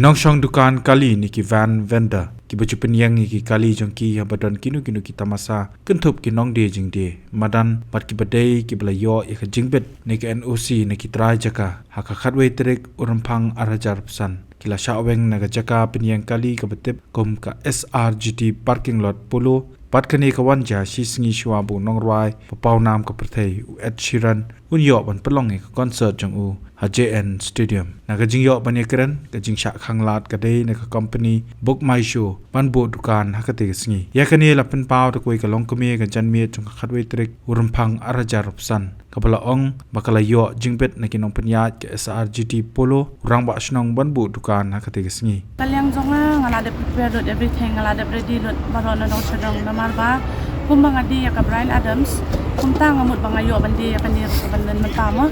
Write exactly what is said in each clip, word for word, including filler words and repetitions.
Nongshong dukan kali ne ki van vendor kiba ju pynïeng ïa ki kali jong ki haba don kino kino ki tamasa, kynthup ki nongdie jingdie madan bad kiba dei kiba la ïoh ïa ka jingbit ne ka N O C na ki trai jaka ha ka khatwei tarik u Rymphang ar hajar arphew san, ki la shah weng na ka jaka pynïeng kali kaba tip kum ka S R G T parking lot Polo. Bad kane ka wan jia shi sngi shuwa ba u nongrwai ba pawnam ka pyrthei u Ed Sheeran un ïoh ban pynlong ïa ka concert jong u ha J N Stadium. Na ka jingïoh ban ïakren, ka jingshah khanglad ka dei na ka company Book My Show ban buh dukan ha katei ka sngi. Ïa kane la pynpaw da kawei ka longkmie ka janmiet jong ka khatwei tarik u Rymphang ar hajar arphew san, kaba la ong ba ka la ïoh jingbit na ki nongpynïaid ka S R G T Polo, u rangbah shnong ban buh dukan ha katei ka sngi. Ka liang jong nga, nga la dep prepare lut everything, nga la dep ready lut baroh na dong sha dong, namar ba kumba nga die ïa ka Bryan Adams, kumta nga mut ba nga ïoh ban die ïa kane ruh kaban don mynta mo.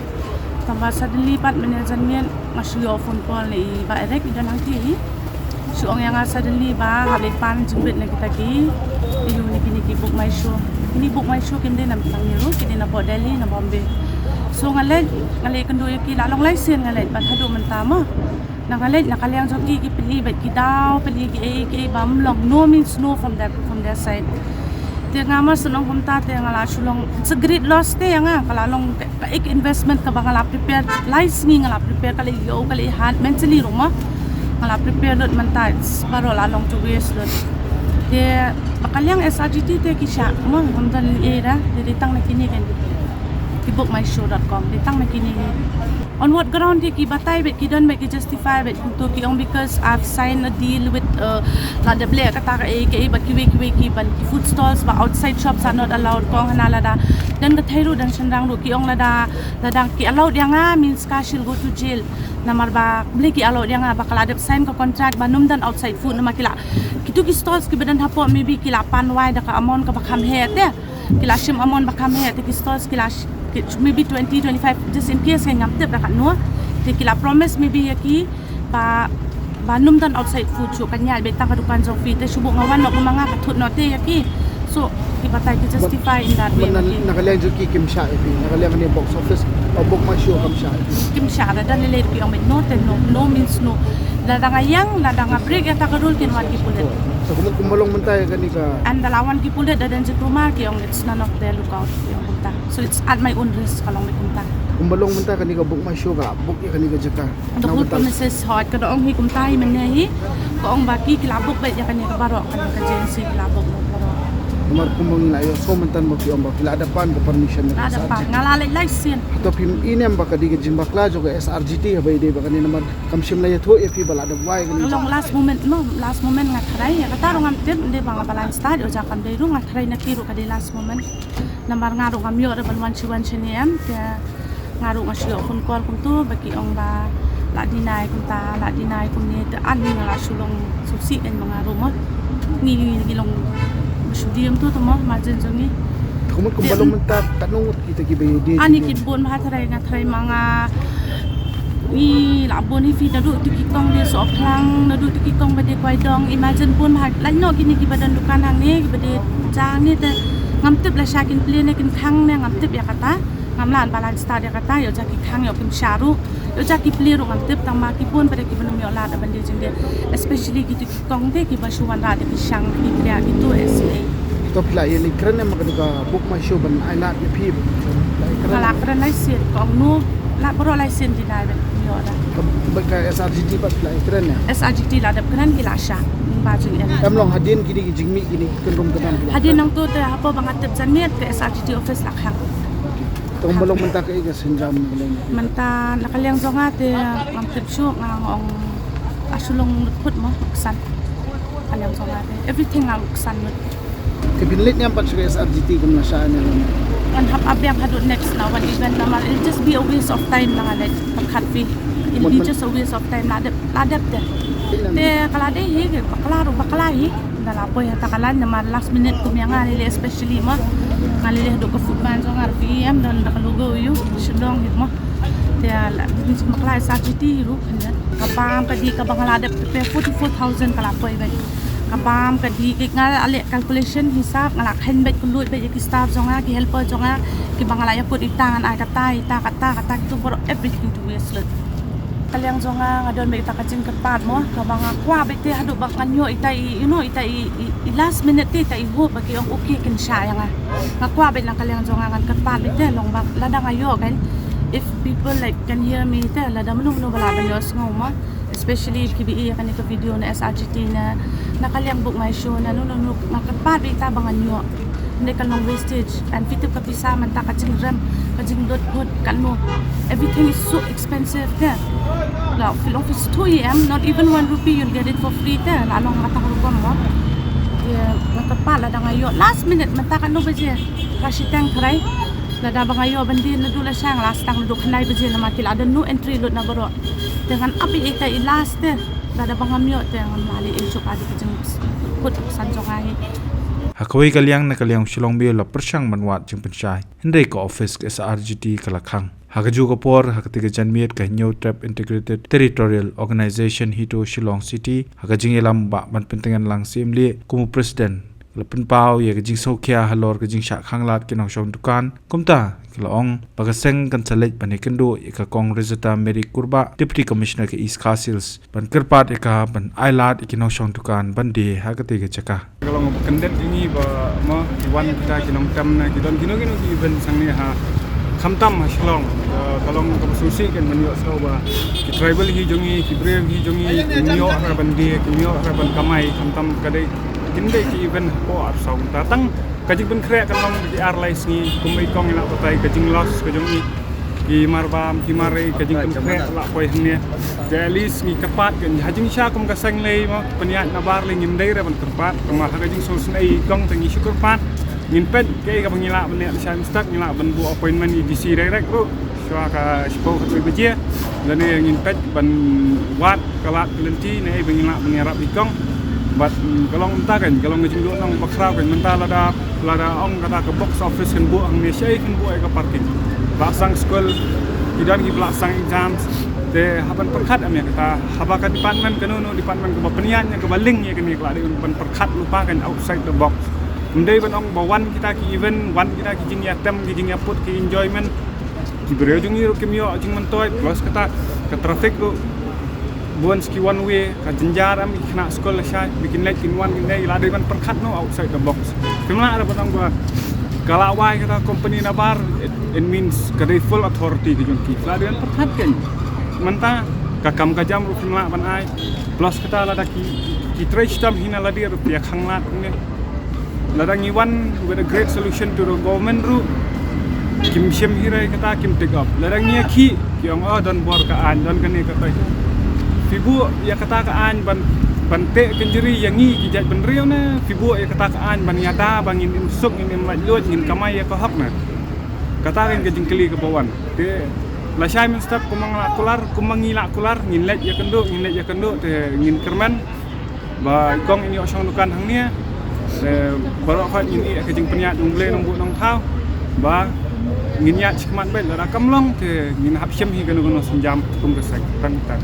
Tangba suddenly pat mynne janmiet nga shu ïoh phone call na i Bah Eric, i don hangtei hi. Shu ong ïa nga suddenly ba hap leit pan jingbit na kita ki, ïa u ne kine ki Book My Show. Kine Book My Show kim dei na mynta ruh, ki dei na pdeng Delhi, na Bombay. So nga leit, nga leit kynduh ïa ki, la long lai sien nga leit, bad haduh mynta mo. Na nga leit, na ka liang jong ki, ki pyni bad ki daw pyni kiei kiei ba ym long, no means no from that, from their side. Te nga ma shu ong kumta te nga la shu long, it's a great loss te ïa nga, ka la long ka, ka ek investment kaba nga la prepare lai sngi, nga la prepare, ka la ïoh, ka la hat mentally ruh mo. Nga la prepare lut mynta, it's baroh la long to waste lut. Te ba ka liang S R G T te ki shah mo, ym don ei da, te dei tang na kine ki, ki book my show dot com, dei tang na kine. On what ground? Ki batai bad ki don bad ki justify bad kumto, ki ong because I've signed a deal with, uh, la dep leh kata kaei kaei bad kiwei kiwei ki ban ki food stalls, ba outside shops are not allowed. Ki ong hana lada don kathei ruh, don shynrang ruh, ki ong lada, lada ki allowed ïa nga means ka she'll go to jail. Namar ba balei ki allowed ïa nga, ba ka la dep sign ka contract ba ym don outside food, namar ki la, kitu ki stalls kiba don hapoh maybe ki la pan wai da ka amount kaba kham heh te. Ki la shim amount ba kham heh te ki stalls ki la sh-, ki, maybe twenty, twenty-five, just in case, ngam tip da katno. Te ki la promise maybe ïa ki ba, ba ym don outside food, shu kan ïaid beit tang ka dukan jong phi. Te shu buh nga wan noh kumba nga, ka thut noh te ïa ki. So ki batai, ki justify in that way. Na, na ka liang jong ki kim shah ïa phi, na ka liang ne box office, o book my show kam shah ïa phi. Kim shah, lada lei lei ki ong beit no te no, no means no. Lada nga ïeng, lada nga break ïa kata ka rule, kin wan ki pulit. Te kumno, kumba long mynta ïa kane ka? And da la wan ki pulit, da don jingkhlaiñ, ki ong it's none of their lookout, ki ong kumta. So it's at my own risk, ka long beit kumta. Kumba long mynta kane ka book my show, ka book ïa kane ka jaka? The whole premises, hooid, ka da ong hi kumta hi mynne hi. Ka ong ba ki, ki la book beit ïa kane ka baroh, kane ka agency ki la book beit baroh. Namar kumba ngi la ïohsngew mynta ba ki ong ba ki la dep pan ka permission na ka S R G T. La dep pan, nga la leit lai sien. Hato phim i ne em ba ka dei ka jingbakla jong ka S R G T haba ïadei bad kane, namar kam shym la ïathuh ïa phi ba la dep wai kane. Ka long last moment mo, last moment nga tharai, ïa kata ruh ngam tip, ym dei ba nga blind star, ïoh jia kam dei ruh, nga tharai na ki ruh ka dei last moment. Namar nga ruh ngam ïoh ruh ban wan shuwa shane em, te nga ruh nga shu ïoh phone call kumto ba ki ong ba la deny kumta, la deny kumne, te ani nga la shu long sngewsih kein ma nga ruh mo. Ngi, ngi, ngi long shu diem tu te mo, margin jong ngi. Te kumno, kumba long mynta, katno ngut kita kiba ïadie? Ani ki bun bha, tharai nga tharai ma nga, ngi la bun hi phi, naduh tu ki kong dei Sohphlang, naduh tu ki kong ba dei Kwai Dong, imagine bun bha, lait noh kine kiba don dukan hangne, kiba dei jia hangne, te ngam tip lashai kin plie ne kin khang ne, ngam tip ïa kata. Ngam lah ban start ïa kata, ïoh jia ki khang, ïoh kim shah ruh, ïoh jia ki plie ruh ngam tip, tangba ki bun pat kiba ym ïoh lad ban die jingdie, especially kitu ki kong te kiba shu wanrah da ki shang, ki kriah, kitu S A. To phi la ïa kren ne em ha kane ka book my show ban ai lad ïa phi? Nga la kren lai sien, ka ong no, la baroh lai sien deny beit, ym ïoh da. Ka, bad ka S R G T pat phi la ïa kren ne em? S R G T la dep kren, ki la shah, ba jingem. Em long hadien kine ki jingmih, kine ki kynrum kyndam? Hadien nangto te hapoh ba nga tip janmiet ka S R G T office la khang. Te kumba long mynta, kaei ka sienjam na ka liang? Mynta na ka liang jong nga te ngam tip shuh, nga ong a shu long lut phut mo, ksan. Ka liang jong nga te everything nga ksan lut. Te phin leit ne em pat sha ka S R G T kum nga shah ne em? Ngan hap ap biang haduh next na wan event, namar it'll just be a waste of time na nga leit pyrkhat phi. It'll be just a waste of time, la dep, la dep te. Te ka la dei hi, bakla ruh bakla hi. Da la poi ha ta ka line namar last minute kum ïa nga lei lei, especially ma nga lei lei haduh ka food ban jong nga ruh, phi em, don da ka logo ïa u Shillong hi mo. Te la bakla S R G T ruh, ka bam ka dih kaba nga la dep prepare forty-four thousand ka la poi beit. Ka bam ka dih, ki nga la leh calculation hisab, nga la kheiñ beit, kylluid beit ïa ki staff jong nga, ki helper jong nga, kiba nga la ïakut ita, ngan ai kata, ita, kata, kata, kitu baroh, everything to waste lut. Ka liang jong nga nga don beit ita ka jingkyrpad mo, kaba nga kwah beit te haduh ba ngan ïoh ita i, you know, ita i, i, i last minute te ita i hope ba ki ong okay kin shah ïa nga. Nga kwah beit na ka liang jong nga ngan kyrpad beit te long ba lada nga ïoh kan. If people like can hear me te lada mano mano ba lah ban ïohsngew mo. Especially ki ba ïohi ïa kane ka video na S R G T na, na ka liang book my show na no no no nga kyrpad beit ita ba ngan ïoh. Nde ka long wastage. And phi tip ka pisa mynta ka jingrem, ka jingdot hut, ka no. Everything is so expensive te. La fil office two A M, not even one rupee you'll get it for free te. La long kata ka rukom mo. Ïa, nga kyrpad lada nga ïoh last minute mynta ka no baje. Ka shiteng kharai. Lada ba nga ïoh ban die naduh lashai nga la sdang naduh khyndai baje namar te la don no entry lut na baroh. Te ngan ap ïa ita i last te. Lada ba ngam ïoh te ngan mali in shuk adi ka jingkut san jong nga hi. Ha kawei ka liang na ka liang Shillong Mail la pyrshang ban wad jingpynshai. Hynrei ka office ka S R G T ka la khang. Ha kajuh ka por, ha katei ka janmiet ka Hynñiewtrep Integrated Territorial Organization HITO Shillong City, ha ka jingïalam bah ban pyntngen lang siem lieh kum u president, ka la pynpaw ïa ka jingsngewkhia halor ka jingshah khanglad ki nongshong dukan. Kumta ka la ong ba ka seng kan sa leit ban ïakynduh ïa ka Kong Rizata Mary Kurbah, Deputy Commissioner ka East Khasi Hills, ban kyrpad ïa ka ban ailad ïa ki nongshong dukan ban die ha katei ka jaka. Ka long ba kyndit ïa ngi ba mo ki wan kita ki nongtem na ki don kino kino ki event sangne ha khamtam ha Shillong. Ka, ka long kaba sngewsih kan ban ïohsngew ba ki tribal hi jong ngi, ki briew hi jong ngi, kim ïoh re ban die, kim ïoh re ban kamai khamtam ka dei kin dei ki event hapoh arsaw ta tang. Ka jingpynkhreh kan long ki ar lai sngi kumba i kong i la batai ka jingloss ka jong i. Ki marbam, ki marei, ka jingpynkhreh la poi hangne. Te at least ngi kyrpad kan ha jingshisha kum ka seng lei mo pynïaid nabar lei ngim dei re ban kyrpad. Kumba ha ka jingsngewsynei i kong te ngi shu kyrpad. Ngin peit kaei kaba ngi lah ban leh lashai mynstep ngi lah ban buh appointment i D C direct ruh. Shuwa ka shiphew khatwei baje. Lane ngin peit ban wad ka lad ka lynti ne ei ba ngin lah ban ïarap i kong. Bad, mm, ka long mynta kan, ka long ka jingduh nong bakhraw kan mynta lada, lada ong kata ka box office kan buh hangne shaei kan buh ïa ka parking. Ba la sdang skul, ki don kiba la sdang exams. Te hap ban pyrkhat em ïa kata, haba ka department kano kano department kaba pynïaid ïa kaba link ïa kane ka la dei ban pyrkhat lypa kan outside the box. Ym dei ban ong ba wan kita ki event, wan kita ki jingïatem, ki jingïaput, ki enjoyment. Ki briew jong ngi ruh kim ïoh jingmyntoi, plus kata ka traffic ruh bun sha ki one way, ka jynjar em ki khynnah skul lashai, ba kin leit kin wan kin dei, la dei ban pyrkhat noh outside the box. Phim lah re ban ong ba ka la wai kata company nabar, it, it means ka dei full authority ka jong ki. La dei ban pyrkhat kan. Mynta ka kam ka jam ruh phim lah ban ai, plus kata lada ki, ki trei shitom hi na lade ruh phi ïa khanglad ne. Lada ngi wan with a great solution to the government ruh kim shim hi re kata, kim take up. Lada ngi ïa khih ki ong, oh, don bor ka aiñ, don kane ka tai. Phi buh ïa kata ka aiñ ban, ban teh kynjri ïa ngi ki jaitbynriew ne phi buh ïa kata ka aiñ ban ïada ba ngin im suk, ngin im laitluid, ngin kamai ïa ka hok ne? Kata kan ka jingkylli kaba wan. Te lashai mynstep kumba ngi la kular, kumba ngi la kular, ngin leit ïakynduh, ngin leit ïakynduh te ngin kyrmen ba i kong in ïoh shong dukan hangne. Te baroh khoit ngin ïeh ka jingpynïaid nongblei nongbuh nongthaw ba ngin ïaid shakhmat beit, lada kam long te ngin hap shim hi kano kano sienjam kum ka seng. Tang tang.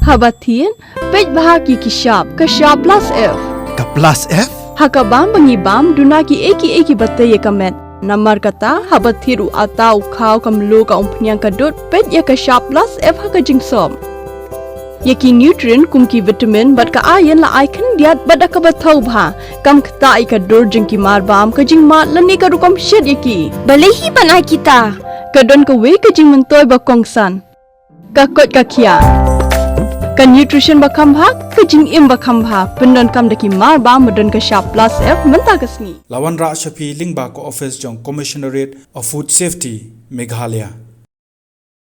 Haba thied, peit bha ki ki shap, ka shap plus F. Ka plus F? Ha ka bam ba ngi bam, duna ki ei ki ei kiba tei ïa ka met. Namar kata, haba thied u atta, u khaw, ka mluh, ka umphniang, ka dud, peit ïa ka shap plus F ha ka jingsop. Ïa ki nutrient kum ki vitamin bad ka iron la ai khyndiat bad da kaba thaw bha. Kam ktah ïa ka dur jong ki marbam, ka jingmad lane ka rukom shet ïa ki. Balei hi ban ai kita? Ka don kawei ka jingmyntoi ba kongsan. Ka koit ka khiah. Ka nutrition ba kham bha, ka jingim ba kham bha. Pyndonkam da ki marbam ba don ka shap plus F mynta ka sngi. La wanrah sha phi lyngba ka office jong Commissionerate of Food Safety, Meghalaya.